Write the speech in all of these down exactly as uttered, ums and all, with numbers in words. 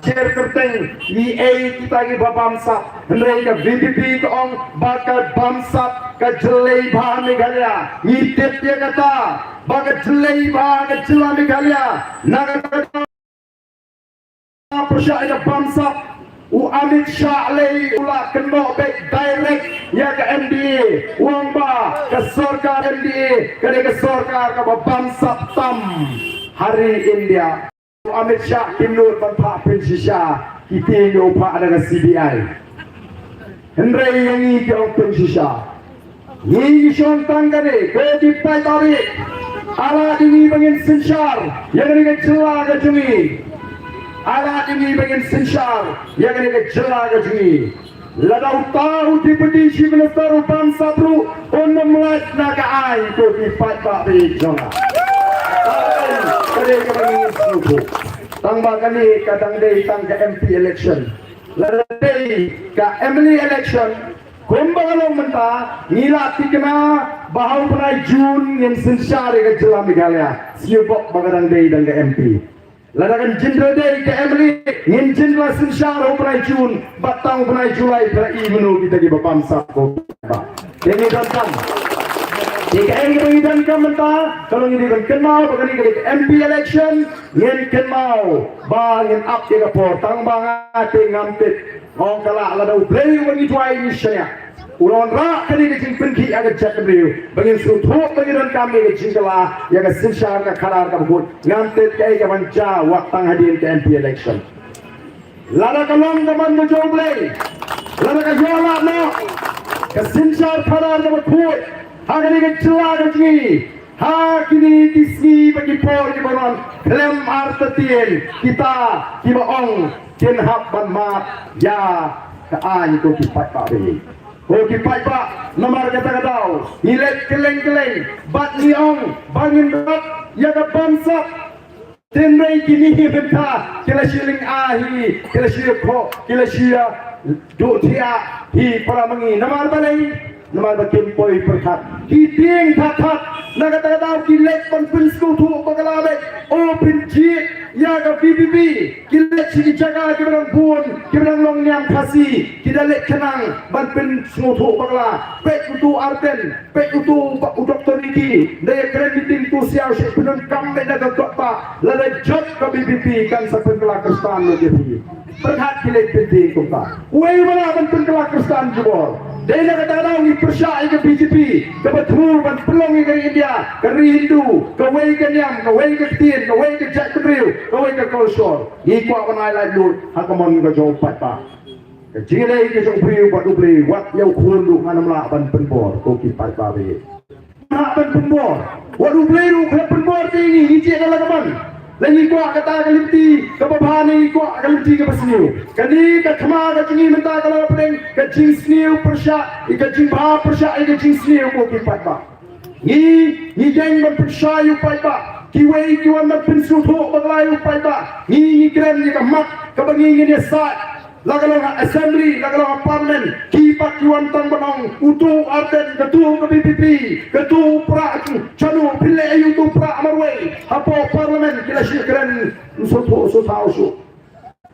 Sher kyrteng, ngi ei kita kiba bamsap. Hynrei ka V P P ka ong ba ka bamsap ka jyllei bha Meghalaya. Ngi tip ïa kata ba ka jyllei bha ka jylla Meghalaya. Na kata ka pyrshah ïa ka bamsap, u Amit Shah lei u la kynnoh beit direct ïa ka M D A. U ong ba ka sorkar M D A ka dei ka sorkar kaba bamsap tam ha ri India. Amit Shah kim nud ban phah pynshisha, ki tieng ïa u phah da ka C B I. Hynrei ïa ngi ki ong pynshisha. Ngi ngi shong tang kane, ko ki paidbah. Ala dei ngi ba ngin synshar ïa kane ka jylla ka jong ngi. Ala dei ngi ba ngin synshar ïa kane ka jylla ka jong ngi. Lada uta u Deputy Chief Minister u bamsap ruh un ym lait na ka aiñ, ko ki paidbah ba ïeit jong nga. Ka dei kaba ngi sngewthuh. Tang ba kane ka dang dei tang ka M P election. Lada dei ka M L A election, kumba ka long mynta, ngi la thikna ba ha u bnai June ngin synshar ïa ka jylla Meghalaya. Sngewbok ba ka dang dei tang ka M P. Lada kan jin da dei ka M L A, ngin jin la synshar ha u bnai June, bad tang u bnai July, phi la i mano kita kiba bamsap, ko. Ba te ngi donkam, te kaei kaba ngi donkam mynta, ka long ngi dei ban kynmaw ba kane ka dei ka M P election. Ngin kynmaw ba ngin ap ïa ka por, tang ba nga te ngam tip. Ong ka la, lada U Blei u wan, ngi duwai, ngi shaniah. U la wanrah kane ka jingpynkhih ha ka jaitbynriew ba ngin sngewthuh ba ngi donkam ïa ka jingkylla, ïa ka synshar ka khadar kaba khuid. Ngam tip kaei kaban jia wat tang hadien ka M P election. Lada ka long ka mon ka jong U Blei, lada ka ïoh lad noh ka synshar khadar kaba khuid ha kane ka jylla ka jong ngi, ha kine ki sngi bad ki por kiba wan, khlem artatien kita kiba ong kin hap ban mad ïa ka aiñ, ko ki paidbah. Ko ki paidbah, namar kata ka daw ngi leit kylleng kylleng bad ngi ong ba ngin rat ïa ka bamsap. Hynrei kine hi mynta ki la shu lynga hi, ki la shu ïakhoh, ki la shu ïa duh thiah hi para ma ngi. Namar balei? Namar ba kim poi pyrkhat. Ki tieng that that, na kata ka daw ki leit ban pynsngewthuh bakla beit. O pynjied ïa ka V P P. Ki leit sha ki jaka kiba dang bun, kiba dang long niam Khasi, ki da leit khnang ban pynsngewthuh bakla. Peit utu Ardent, peit utu ba u Doktor Ricky, da ïakren meeting tu siaw sha pyndonkam beit na ka kot ba lada jop ka V P P kan sa pynkylla Khristan lut ïa phi. Pyrkhat ki leit pyntieng kumta. Uei ba lah ban pynkylla Khristan jubor? Dei na kata ka daw ngi pyrshah ïa ka B J P kaba thmu ban pynlong ïa ka ri India ka ri Hindu, kawei ka niam, kawei ka ktien, kawei ka jaitbynriew, kawei ka culture. Ngi kwah ban ai laitluid ha ka mon ka jong u paidbah. Ka jingïadei ka jong phi bad U Blei, wat ïa u khun ruh ngan ym lah ban pynbor, ko ki paidbah ba ïeit. Lah ban pynbor. Wat U Blei ruh khlem pynbor te ngi, ngi jied da la ka ban. La ngi kwah kata ka lynti kaba bha ne ngi kwah ka lynti kaba sniew. Kane ka thma ka jong ngi mynta ka la pdeng ka jingsniew pyrshah, ïa ka jingbha pyrshah ïa ka jingsniew, ko ki paidbah. Ngi, ngi ïeng ban pynshai ïa u paidbah. Kiwei ki wan ban pynsngewthuh bakla ïa u paidbah. Ngi, ngi kren ïa ka mat kaba ngi ngin ïasaid. La ka long ha assembly, la ka long ha parliament. Ki pat ki wan tang ban ong, utu Ardent, katu ka V P P, katu u Prah, katu Chanu, phi leh aïu utu u Prah marwei hapoh parliament, ki la shu kren sngewthuh sngewthaw shuh.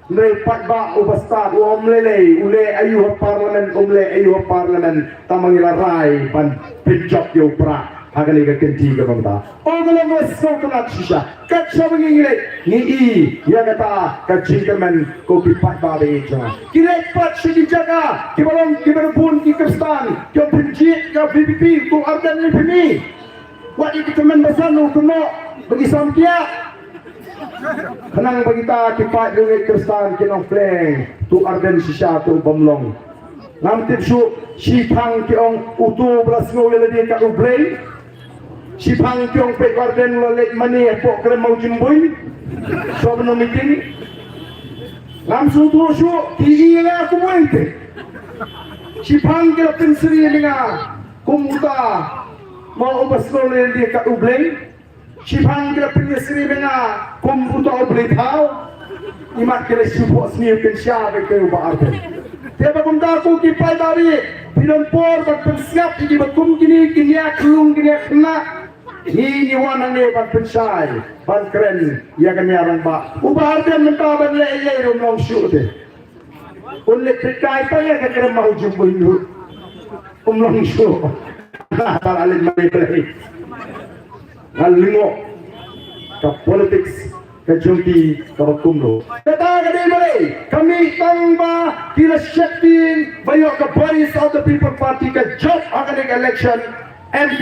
Hynrei paidbah uba stad u ym lei lei, u leh aïu ha parliament, um leh aïu ha parliament, tang ba ngi la rai ban pynjop ïa u Prah ha kane ka kynti kaba mynta. O ka long ka sngewtynnat shisha. Kat shaba ngi ngi leit ngi i ïa kata ka jingkyrmen, ko ki paidbah ba ïeit jong nga. Ki leit pat sha ki jaka kiba long kiba bun ki Khristan, ki ong pynjied ka V P P, utu Ardent ne phi ne. Wat ïa ki tymmen basan u kynnoh ba ki samkiah. Khnang ba kita ki paid riewngeit Khristan kin ong pleng, utu Ardent shisha utu bym long. Ngam tip shuh shiphang ki ong utu ba la sngew ïa lade kat U Blei. Shiphang ki ong peit u Ardent u la leit mane hapoh krem Mawjymbuin. Shuwa ban ong meeting. Ngam sngewthuh shuh ki i ïa nga kumno te. Shiphang ki la pynsyriem ïa nga kum uta mo uba sngew ïa lade kat U Blei. Shiphang ki la pynïasyriem ïa nga kum uta u blei thaw. Imat ki la shu phohsniew kynsha bad ki u Bah Ardent. Te ba kumta ko ki paidbah, phi don por ban pynsngap ïa kiba kum kine, ki nia khlung, ki nia khynnah. Ngi ngi wan hangne ban pynshai ban kren ïa ka nia rangbah. U Bah Ardent mynta ban leh ïa u long shuh te. Un leh pynkai pa ïa ka kren ma u jumbuin u. Um long shuh. Tal alin mari beri. Ngal lingo ka politics ka jong ki ka ba kumno. Kata ka dei balei ka mih tang ba ki la sheptieng ba ïoh ka Voice of the People Party ka jop ha kane ka election M P.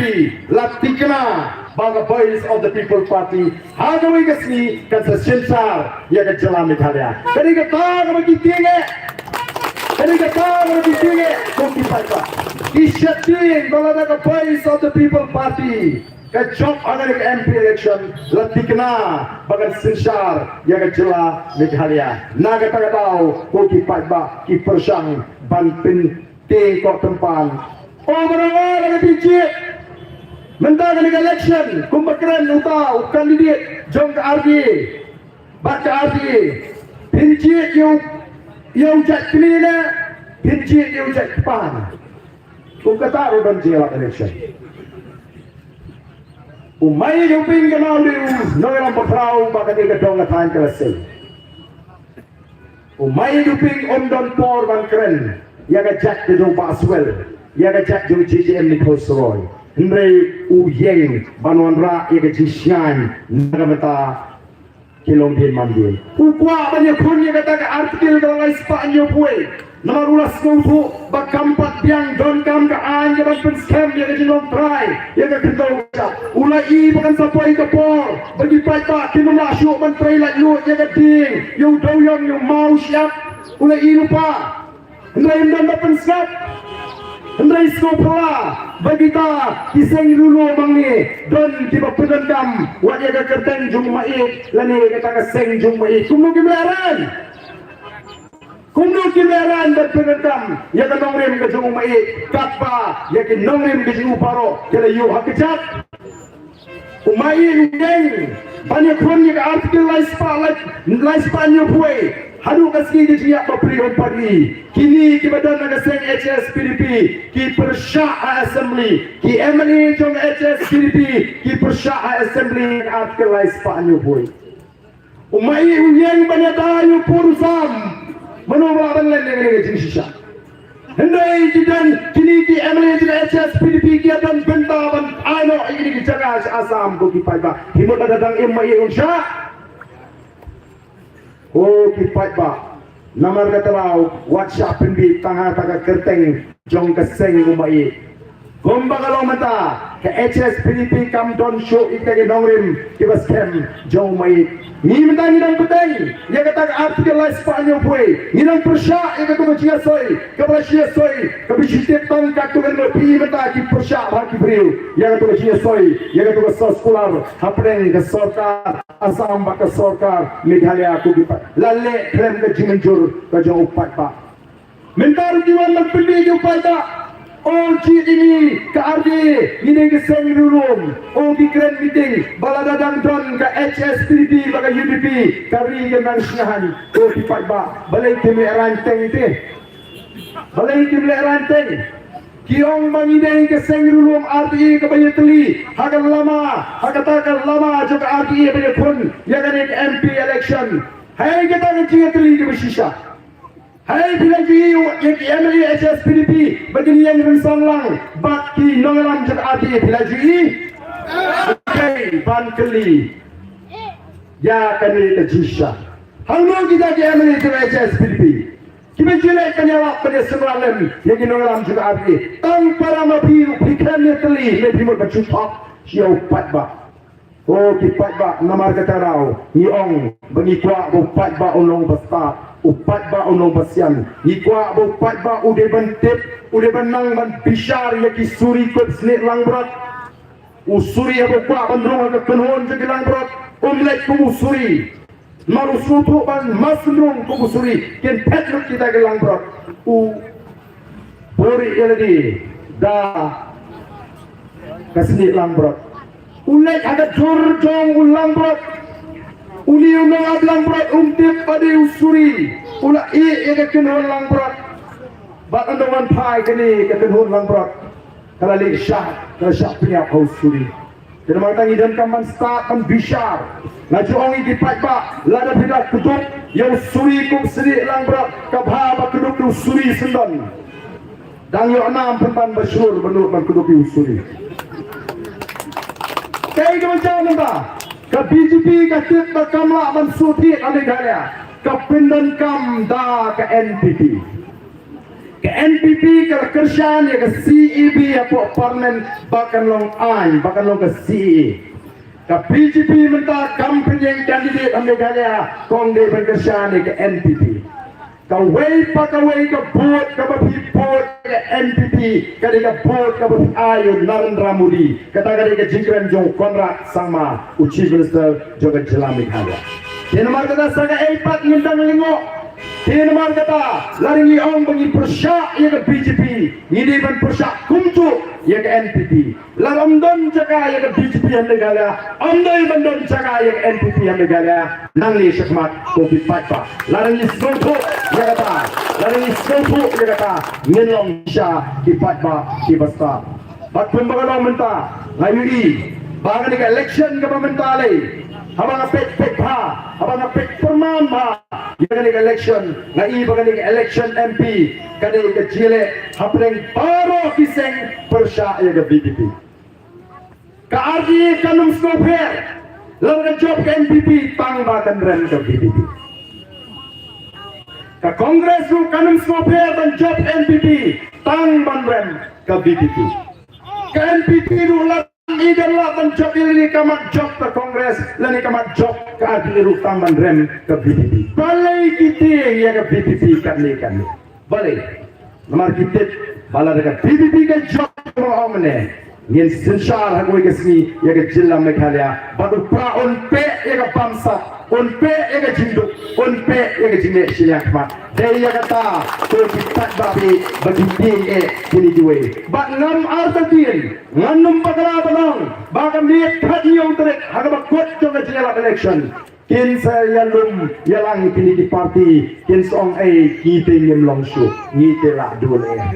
La tikna ba ka Voice of the People Party ha kawei ka sngi kan sa synshar ïa ka jylla Meghalaya. Ka dei kata ka ba ki tieng eh. Ka dei kata ka ba ki tieng eh. Ko ki paidbah, ki sheptieng ba lada ka Voice of the People Party ka jop ha kane ka M P election, la tikna ba kan synshar ïa ka jylla Meghalaya. Na kata ka daw ko ki paidbah ki pyrshang ban pyntieng ko tympan. O ba nga la ka pynjied mynta kane ka election kumba kren uta u candidate jong ka R D A. Bad ka R D A pynjied ïa u, ïa u jait kmie ne pynjied ïa u jait kpa ne. Kum kata ruh ban jia election. U maieit u ping ka nongrim, nongrim ba khraw ba ka dei ka dong ka thaiñ ka la sei. U maieit u ping um don por ban kren ïa ka jait ka jong Bah Swell, ïa ka jait jong J J M Nichols Roy. Hynrei u ïeng ban wanrah ïa ka jingshngaiñ na ka bynta ki longdien mandien. U kwah ban ïakhun ïa kata ka article ka lai spah hynñiewphew. Namar u la sngewthuh ba kam pat biang donkam ka aiñ ka ban pynskhem ïa ka jinglong trai ïa ka khyndew ka jait. U la i ba kan sa poi ka por ba ki paidbah kin ym lah shuh ban trei laitluid ïa ka dieng, ïa u dewiong, ïa u maw shyiap. U la i lypa. Hynrei ym don ba pynsngap. Hynrei sngewphylla ba kita ki seng ri lum hangne don kiba pyndonkam wat ïa ka kyrteng jong u maieit lane ïa kata ka seng jong u maieit. Kumno kim lehrain? Kumno kim lehrain ban pyndonkam ïa ka nongrim ka jong u maieit katba ïa ki nongrim ka jong u baroh ki la ïoh ha kjat? U maieit u ïeng ban ïakhun ïa ka article lai spah, lai, lai spah hynñiewphew. Haduh ka sngi ka jingïap ba pyrshah pat ïa kine kiba don na ka seng H S P D P ki pyrshah ha assembly. Ki M L A jong H S P D P ki pyrshah ha assembly ïa ka article lai spah hynñiewphew. U maieit u ïeng ban ïada ïa u pud u sam. Mano ba lah ban len ïa kane ka jingshisha? Hynrei ki don kine ki M L A jong ka H S P D P ki ïa don bynta ban ai noh ïa kine ki jaka sha Assam ko ki paidbah. Ki mut lada dang im maieit un shah. Ko ki paidbah, namar kata daw wat shah pynbiej tang ha kata ka kyrteng jong ka seng u maieit. Kumba ka long mynta ka H S P D P kam don shuh ïa kita ki nongrim kiba skhem jong u maieit. Ngi mynta ngi dang bteng ïa kata ka article lai spah hynñiewphew. Ngi dang pyrshah ïa kata ka jingïasoi kaba la shu ïasoi kaba shu tip tang katto katne. Phi mynta ki pyrshah bha ki briew ïa kata ka jingïasoi ïa kata ka soskular hapdeng ka sorkar Assam bad ka sorkar Meghalaya ko ki paidbah. La leh khlem ka jingmynjur ka jong u paidbah. Mynta ruh ki wan ban pynbiej ïa u paidbah. O jied ïa ngi ka R D A, ngi dei ka seng riewlum. O ki kren meeting ba lada dang don ka H S P D P bad ka U D P ka ri kan nang shngaiñ. Ko ki paidbah, balei kim lehrain teng te? Balei kim lehrain teng? Ki ong ba ngi dei ka seng riewlum R D A kaba ïatylli ha ka lama, ha kata ka lama jong ka R D A ba ïakhun ïa kane ka M P election. Hei kata ka jingïatylli kaba shisha. Hei phi la ju ïohi ïa ki M L A H S P D P ba kin ïeng rynsan lang bad ki nongïalam jong ka R D A, phi la ju ïohi? Hei ban kylli ïa kane ka jingshisha. Hangno kita ki M L A jong ka H S P D P? Kiba ju leit ban ïalap ban ïasynra lem ïa ki nongïalam jong ka R D A. Tang para ma phi ruh phi khlem ïatylli, lei phi mut ban shu thok sha u paidbah. Ko ki paidbah, namar kata daw ngi ong ba ngi kwah ba u paidbah un long ba stad, u paidbah un long ba sian. Ngi kwah ba u paidbah u dei ban tip, u dei ban nang ban bishar ïa ki suri, kop snieh langbrot. U suri haba u kwah ban rung ha ka kynhun jong ki langbrot, um leit kum u suri. Namar u sngewthuh ba mar shu rung kum u suri kin phet lut kita ki langbrot. U buhrieh ïa lade da ka snieh langbrot. U leit ha ka jhur jong u langbrot. Une u nongap langbrot um tip ba dei u suri. U la ïeh ïa ka kynhun langbrot. Bad ynda wan phai kane ka kynhun langbrot, ka la leit shah, ka la shah pynïap ha u suri. Te namar kata ngi donkam ban stad ban bishar. Nga ju ong ïa ki paidbah, lada phi da kdup ïa u suri kum sdih langbrot, ka bha ba kdup ïa u suri syndon. Dang ïoh nam pynban ba shlur ban nud ban kdup ïa u suri. Kaei kaba jia mynta, ka B J P ka tip ba kam lah ban shu thied ha Meghalaya, ka pyndonkam da ka N P P. Ka N P P ka la kyrshan ïa ka C A A B hapoh Parliament ba kan long aiñ, ba kan long ka C A A. Ka B J P mynta kam pynïeng candidate ha Meghalaya, ka ong dei ban kyrshan ïa ka N P P. Kawei pa kawei ka vote kaba phi vote ïa ka N P P, ka dei ka vote kaba phi ai ïa u Narendra Modi. Kata ka dei ka jingkren jong u Conrad Sangma, u Chief Minister jong ka jylla Meghalaya. Te namar kata sa kaei pat ngin dang lyngngoh. Te namar kata, lada ngi ong ba ngi pyrshah ïa ka B J P, ngi dei ban pyrshah kumjuh ïa ka N P P. Lada ym don jaka ïa ka B J P ha Meghalaya, ym dei ban don jaka ïa ka N P P ha Meghalaya. Nangne shakhmat ko ki paidbah, lada ngi sngewthuh ïa kata, lada ngi sngewthuh ïa kata, ngin long shisha ki paidbah kiba stad. Bad kumba ka long mynta, nga ïohi ba kane ka election kaba mynta lei, haba nga peit peit bha, haba nga peit pyrman bha ïa kane ka election, nga i ba kane ka election M P ka dei ka jingïaleh hapdeng baroh ki seng pyrshah ïa ka V P P. Ka R T I kan ym sngewpher lada ka jop ka N P P tang ba kan rem ka V P P. Ka Congress ruh kan ym sngewpher ban jop ka N P P tang ban rem ka V P P. Ka N P P ruh lada i kan lah ban jop ïa lane ka mat jop ka Congress, lane ka mat jop ka R T I ruh tang ban rem ka V P P. Balei ki tieng ïa ka V P P katne katne? Balei? Namar ki tip ba lada ka V P P ka jop, kumba ong mynne, ngin synshar ha kawei ka sngi ïa ka jylla Meghalaya, bad u Prah un peh ïa ka bamsap, un peh ïa ka jingduk, un peh ïa ka jingleh shiliang khmat. Dei ïa kata ko ki paidbah ba ki tieng eh kine kiwei. Bad ngam artatien, ngan ym bakla ban ong ba ka miet khathynñiew tarik ha kaba kut jong ka jingïalap election, kin sa ïalum ïalang kine ki party, kin sa ong ei, ngi te ngim long shuh, ngi te la dul eh.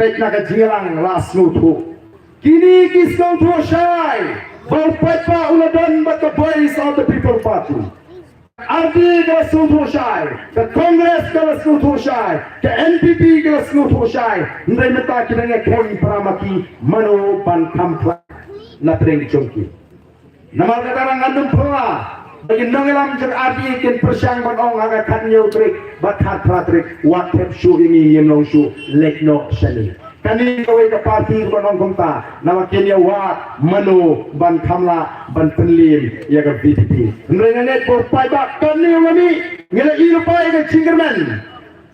Peit na ka jingïalang la sngewthuh. Kine ki sngewthuh shai ba u paidbah u la don bad ka Voice of the People Party. Ka R T I ka la sngewthuh shai, ka Congress ka la sngewthuh shai, ka N P P ka la sngewthuh shai. Hynrei mynta ki dang ïakheiñ para ma ki mano ban kham khlaiñ na pdeng jong ki. Namar kata ngan ym pura ba ki nongïalam jong ka R T I kin pyrshang ban ong ha ka khathynñiew tarik bad khatphra tarik, wat thep shuh ïa ngi, ngim long shuh, leit noh shane. Kane kawei ka party kaba ong kumta, namar kin ïa wad mano ban kham lah ban pynliem ïa ka V P P. Hynrei nga ngeit ba u paidbah katne u la mih, ngi la ïohi lypa ïa ka jingkyrmen.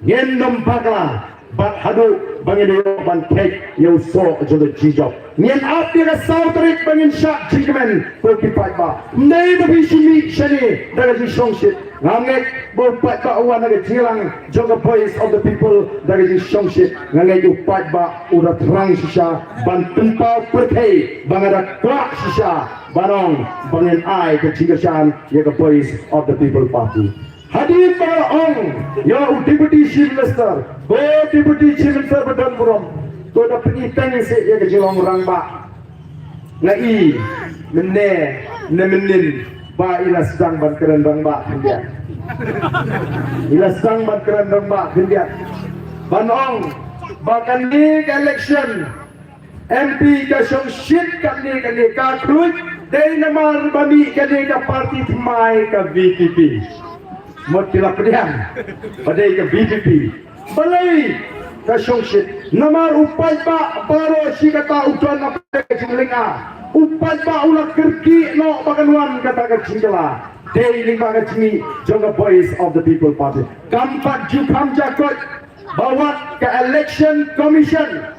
Ngin ym bakla bad haduh ba ngin ïoh ban kheit ïa u soh jong ka jingjop. Ngin ap ïa ka saw tarik ba ngin shah jingkmen, ko ki paidbah. Ym dei ba phi shu mih shane da ka jingshongshit. Nga ngeit ba u paidbah u wan ha ka jingïalang jong ka Voice of the People da ka jingshongshit. Nga ngeit u paidbah u da thrang shisha ban pynpaw pyrthei ba nga da kwah shisha ban ong ba ngin ai ka jingkyrshan ïa ka Voice of the People Party. Hadien ba nga ong ïa u Deputy Chief Minister, ko Deputy Chief Minister ba don burom, to da pyni teng seh ïa ka jinglong rangbah. Nga i mynne ne mynnin ba i la sdang ban kren rangbah khyndiat. I la sdang ban kren rangbah khyndiat. Ban ong ba kane ka election M P ka shongshit katne katne, ka khluit dei namar ba mih kane ka party thymmai ka V P P. Mut ki la pdiang ba dei ka V P P. Balei ka shongshit? Namar u paidbah baroh shi katta u don na ka jinglynga. U paidbah u la kyrkieh noh ba kan wan kata ka jingkylla. Dei lyngba ka jingmih jong ka Voice of the People Party. Kam pat ju kham ja koit ba wat ka Election Commission,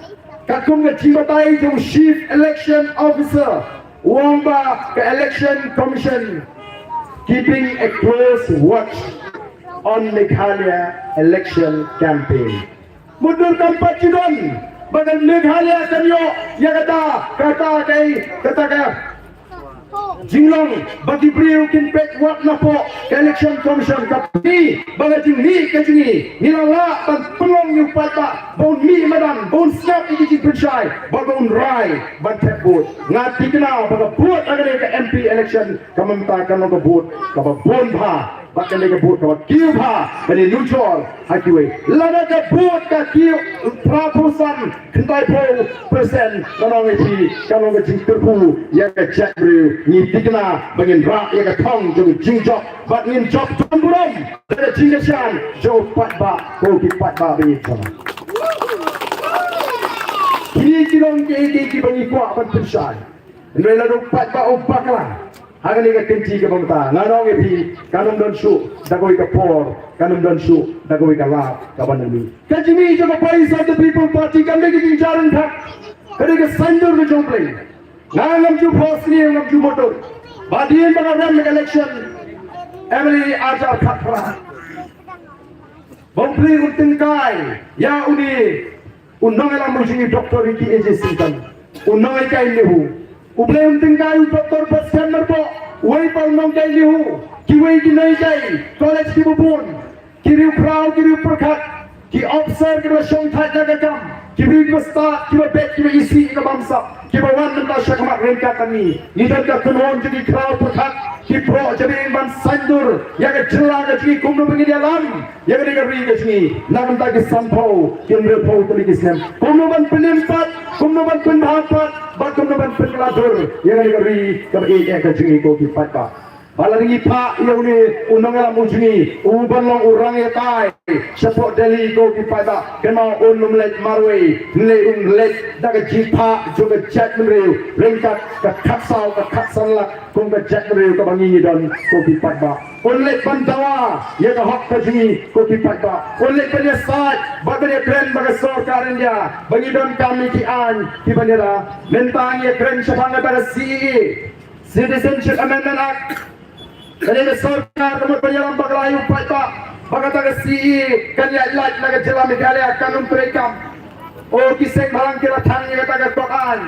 katkum ka jingbatai jong u Chief Election Officer, u ong ba ka Election Commission keeping a close watch on Meghalaya election campaign. Mutdur kam pat ju don ba ka Meghalaya kan ïoh ïa kata, kata ka, kata ka Jinglong ba ki briew kin peit wat na pok ka Election Commission, ka phi ba ka jingmih ka jingmih ngi la lah ban pynlong ïa u paidbah ba un mih madan, ba un sngap ïa ki jingpynshai, ba un rai ban thep vote. Nga thikna ba ka vote ha kane ka M P election ka mynta ka long ka vote kaba bun bha. Bad kane ka vote kaba kiew bha ban ïanujor ha kiwei. Lada ka vote ka kiew phra phew san khyndai phew percent, nga ong ïa phi, ka long ka jingkyrkhu ïa ka jaitbynriew. Ngi thikna ba ngin rah ïa ka thong jong ka jingjop bad ngin jop don burom da ka jingkyrshan jong u paidbah, ko ki paidbah ba ïeit jong nga. Kine ki long kiei kiei kiba ngi kwah ban pynshai. Hynrei lada u paidbah u bakla ha kane ka kynti kaba mynta, nga ong ïa phi, kan ym don shuh da kawei ka por, kan ym don shuh da kawei ka lad kaban ym mih. Ka jingmih jong ka Voice of the People Party kam dei ka jingjar ryngkat, ka dei ka saiñdur ka jong U Blei. Nga ngam ju phohsniew, ngam ju mutdur ba hadien ba nga rem ha ka election M L A arhajar khatphra, ba U Blei un tyngkai ïa une u nongïalam u jong ngi, Doctor Ricky A J Syngkon, u nonghikai NEHU. U Blei un tyngkai u Doctor Bastian Myrboh, uwei pat u nonghikai NEHU, kiwei ki nonghikai college kiba bun, ki riewkhraw, ki riewpyrkhat, ki ophisar kiba shongthait na ka kam, ki briew kiba stad, kiba beit, kiba isih, kiba bamsap, kiba wan mynta sha khmat ryngkat bad ngi. Ngi don ka kynhun jong ki khraw pyrkhat, ki phroh jabieng ban saiñdur ïa ka jylla ka jong ngi, kumno ba ngin ïalam ïa kane ka ri ka jong ngi na ka bynta ki sanphew ki hynriewphew tylli ki snem, kumno ban pynim pat, kumno ban pynbha pat, bad kumno ban pynkylla dur ïa kane ka ri kaba ïeit ka jong ngi, ko ki paidbah. Ba lada ngi phah ïa une u nongïalam u jong ngi u ban long u rangïatai shapoh Delhi, ko ki paidbah, kynmaw un ym leit marwei, hynrei un leit da ka jingphah jong ka jaitbynriew ryngkat ka khatsaw ka khatsan lak kum ka jaitbynriew kaba ngi ngi don, ko ki paidbah. Un leit ban dawa ïa ka hok ka jong ngi, ko ki paidbah. Un leit ban ïasaid bad ban ïakren bad ka sorkar India ba ngi donkam ïa ki aiñ kiban ïada. Mynta ngi ïakren shaphang kata ka C A A, Citizenship Amendment Act. Ka dei ka sorkar ka mut ban ïalam bakla ïa u paidbah ba kata ka C A A kan ïaid lait na ka jylla Meghalaya, kan ym treikam. O, ki seng bhalang ki la thang ïa kata ka kot aiñ.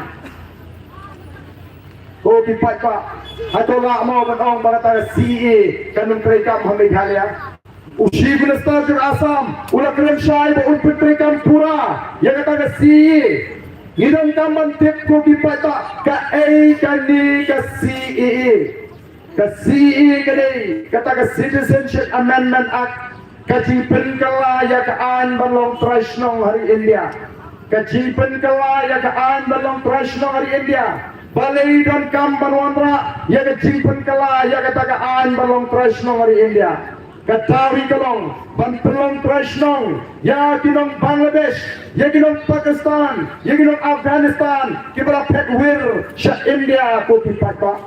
Ko ki paidbah, hato lah mo ban ong ba kata ka C A A kan ym treikam ha Meghalaya? U Chief Minister jong Assam u la kren shai ba un pyntreikam pura ïa kata ka C A A. Ngi donkam ban tip, ko ki paidbah, kaei kane ka C A A. Ka C A A ka dei kata ka Citizenship Amendment Act, ka jingpynkylla ïa ka aiñ ban long trai shnong ha ri India. Ka jingpynkylla ïa ka aiñ ban long trai shnong ha ri India. Balei donkam ban wanrah ïa ka jingpynkylla ïa kata ka aiñ ban long trai shnong ha ri India? Ka daw hi ka long ban pynlong trai shnong ïa ki nong Bangladesh, ïa ki nong Pakistan, ïa ki nong Afghanistan kiba la phet wir sha India, ko ki paidbah.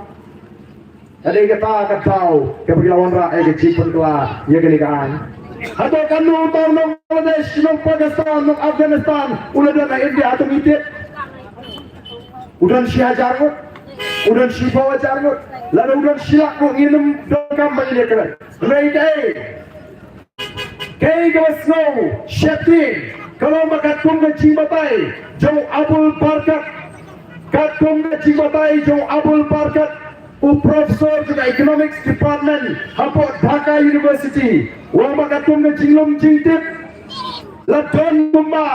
Ka dei kata ka daw kaba ki la wanrah ïa ka jingpynkylla ïa kane ka aiñ. Hato katno uta u nong Bangladesh, nong Pakistan, nong Afghanistan u la don ha India, hato ngi tip? U don shi hajar ngut, u don shiphew hajar ngut, lada u don shi lak ngut ngin ym donkam ban ïakren. Hynrei kaei, kaei kaba sngew sheptieng ka long ba katkum ka jingbatai jong u Abul Barkat, katkum ka jingbatai jong u Abul Barkat, u professor jong ka Economics Department hapoh Dhaka University, u ong ba katkum ka jinglum jingtip, la don kumba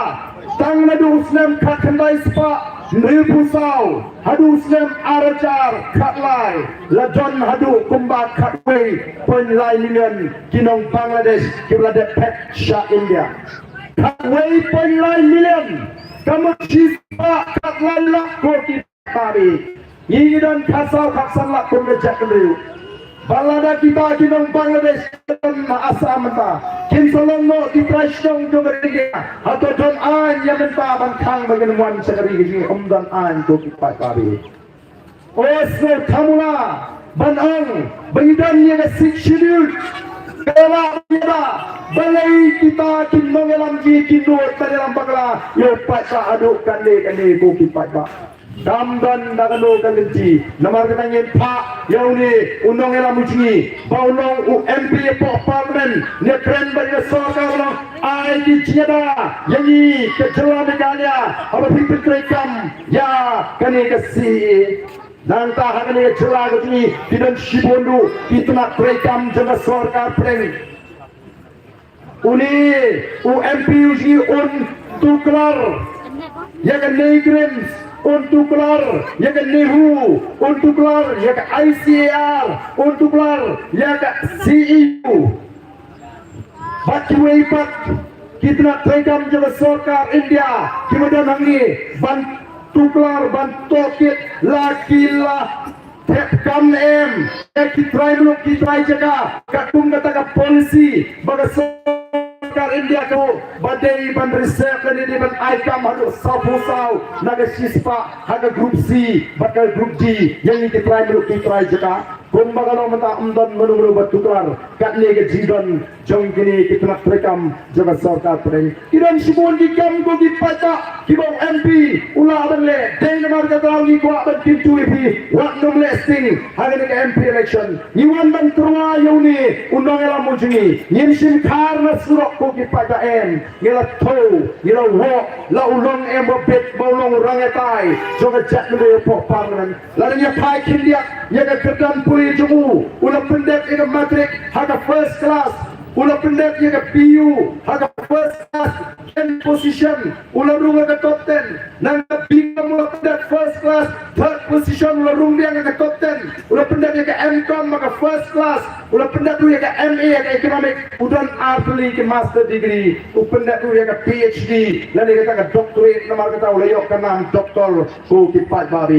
tang naduh u snem khatkhyndai spah hynriewphew saw haduh u snem arhajar khatlai, la don haduh kumba khatwei point lai million ki nong Bangladesh kiba la dep phet sha India. Khatwei point lai million, ka mut shispah khatlai lak, ko ki paidbah. Ngi ngi don khatsaw khatsan lak kum ka jaitbynriew. Ba lada kita ki nong Bangladesh ki don ha Assam mynta, kin sa long noh ki trai shnong jong ka ri India, hato don aiñ ïa mynta ban khang ba ngin wan sha ka ri ka jong ngi? Ym don aiñ, ko ki paidbah. O, sngew thamula ban ong ba ngi don ïa ka Sixth Schedule. Ka la ïada, balei kita ki nongïalam jong ngi ki nud ban ïalam bakla ïa u paidbah haduh katne katne, ko ki paidbah? Kam don da kano ka lynti. Namar kata ngin phah ïa une u nongïalam u jong ngi ba u long u M P hapoh Parliament, ïakren bad ïa ka sorkar, u long, ai ki jingïada ïa ngi ka jylla Meghalaya haba phi pyntreikam ïa kane ka C A A. Nangta ha kane ka jylla ka jong ngi ki don shibun ruh ki tnat treikam jong ka sorkar pdeng. Une u M P u jong ngi un tuklar ïa ka NEIGRIHMS, un tuklar ïa ka NEHU, un tuklar ïa ka I C A R, un tuklar ïa ka C E U. Bad kiwei pat ki tnat treikam jong ka sorkar India kiba don hangne ban tuklar, ban tohkit la ki la thep kam em, eh, ki trai muluk ki trai jaka, katkum kata ka policy ba ka sorkar India ka ba dei ban reserve lane dei ban ai kam haduh sawphew saw na ka shispah ha ka group C bad ka group D ïa ngi ki trai muluk ki trai jaka. Kumba ka long mynta ym don mano mano ba tuklar katne ka jingdon jong kine ki tnat treikam jong ka sorkar pdeng. Ki don shibun ki kam ko ki paidbah kiba u M P u lah ban leh. Dei namar kata ngi kwah ban kyntu ïa phi, wat nym leh sting ha kane ka M P election. Ngi wan ban tyrwa ïa une u nongïalam u jong ngi. Ngim shim khar na surok ko ki paidbah em. Ngi la thew, ngi la wad, la u long em ba bit ba u long u rangbah jong ka jaitbynriew hapoh Parliament. La dang ïa phai khyndiat ïa ka kyrdan pule jong u, u la pyndep ïa ka matric ha ka first class, u la pyndep ïa ka P U ha ka first class, tenth position, u la rung ha ka top ten. Nang ka B Com u la pyndep first class, third position, u la rung biang ha ka top ten. U la pyndep ïa ka M Com ha ka first class, u la pyndep ruh ïa ka M A ha ka economic, u don ar tylli ki master degree, u pyndep ruh ïa ka P H D lane kata ka doctorate, namar kata u la ïoh ka nam doctor ko ki paidbah.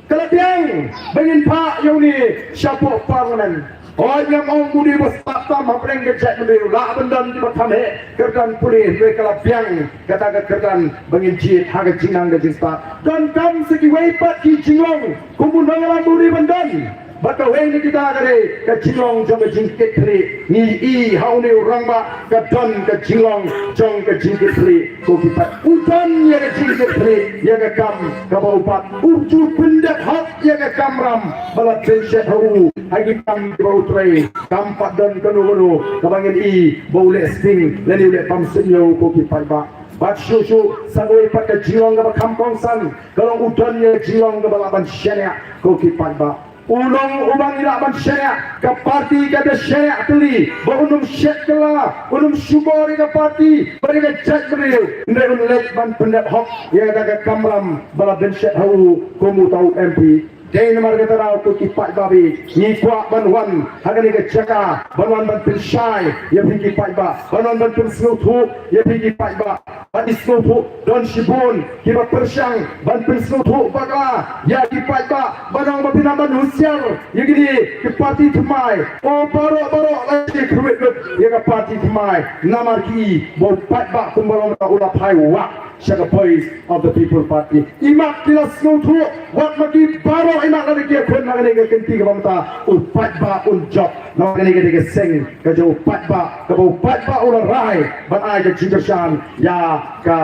Ka la biang ba ngin phah ïa une shapoh Parliament. Hooid, ngam ong u dei ba stad tam hapdeng ka jaitbynriew, lah ban don kiba kham heh kyrdan pule, hynrei ka la biang kata ka kyrdan ba ngin jied ha ka jingnang ka jingstad. Donkam sa kiwei pat ki jinglong kum u nongïalam u dei ban don. Bad kawei na kita ka dei ka jinglong jong ka jingkitkhlieh. Ngi i ha une u rangbah ka don ka jinglong jong ka jingkitkhlieh. Ko ki paid, u don ïa ka jingkitkhlieh ïa ka kam kaba u pat, u ju pyndep hok ïa ka kamram ba la pynshet ha u ha ki kam kiba u trei. Kam pat don kano kano kaba ngin i ba u leh sting lane u leh bamsynñiew ko ki paidbah. Bad shuh shuh sa kawei pat ka jinglong kaba kham kongsan ka long u don ïa ka jinglong kaba lah ban shaniah ko ki paidbah. U long uba ngi lah ban shaniah, ka party ka da shaniah tylli ba un ym shet kylla, un ym shukor ïa ka party bad ïa ka jaitbynriew, hynrei un leit ban pyndep hok ïa kata ka kamram ba la pynshet ha u kum uta u M P. Dei namar kata daw ko ki paidbah, ngi kwah ban wan ha kane ka jaka, ban wan ban pynshai ïa phi ki paidbah, ban wan ban pynsngewthuh ïa phi ki paidbah. Ban sngewthuh, don shibun kiba pyrshang ban pynsngewthuh bakla ïa ki paidbah, ban ong ba phin nang ban husiar ïa kine ki party thymmai. O baroh baroh la ki khruit lut ïa ka party thymmai, namar ki i ba u paidbah kumba long u la phai wah sha ka Voice of the People Party. Imat ki la sngewthuh, wat ma ki baroh imat, lada ki ïakhun na kane ka kynti kaba mynta, u paidbah un jop. Namar kane ka dei ka seng ka jong u paidbah, kaba u paidbah u la rai ban ai ka jingkyrshan ïa ka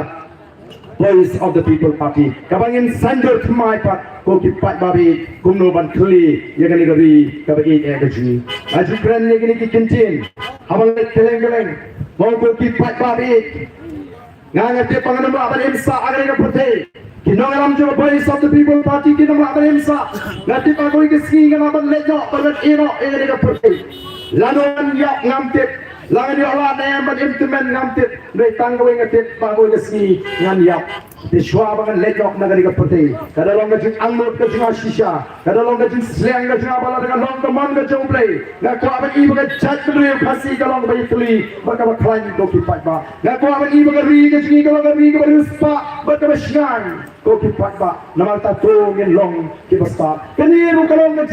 Voice of the People Party, kaba ngin saiñdur thymmai pat ko ki paidbah, kumno ban khlieh ïa kane ka ri kaba ïeit ka jong ngi. Nga ju kren ïa kine ki kyntien haba nga leit kylleng kylleng, mo, ko ki paidbah. Nga, nga tip ba ngan ym lah ban im sah ha kane ka pyrthei. Ki nongïalam jong ka Voice of the People Party kin ym lah ban im sah. Nga tip ba kawei ka sngi ngan lah ban leit noh, ban leit ïeh noh ïa kane ka pyrthei. Lano ngan ïap ngam tip. La ngan ïoh lad ne em ban im tymmen ngam tip. Hynrei tang kawei nga tip, ba kawei ka sngi ngan ïap. Te shuwa ba ngan leit noh na kane ka pyrthei, ka da long ka jingangnud ka jong nga shisha. Ka da long ka jingsliang ka jong nga ba lada ka long ka mon ka jong U Blei, nga kwah ban i ba ka jaitbynriew Khasi ka long kaba ïatylli bad kaba khlaiñ ko ki paidbah. Nga kwah ban i ba ka ri ka jong ngi ka long ka ri kaba riewspah bad kaba shngaiñ ko ki paidbah. Namar kata to ngin long kiba stad. Kane ruh ka long ka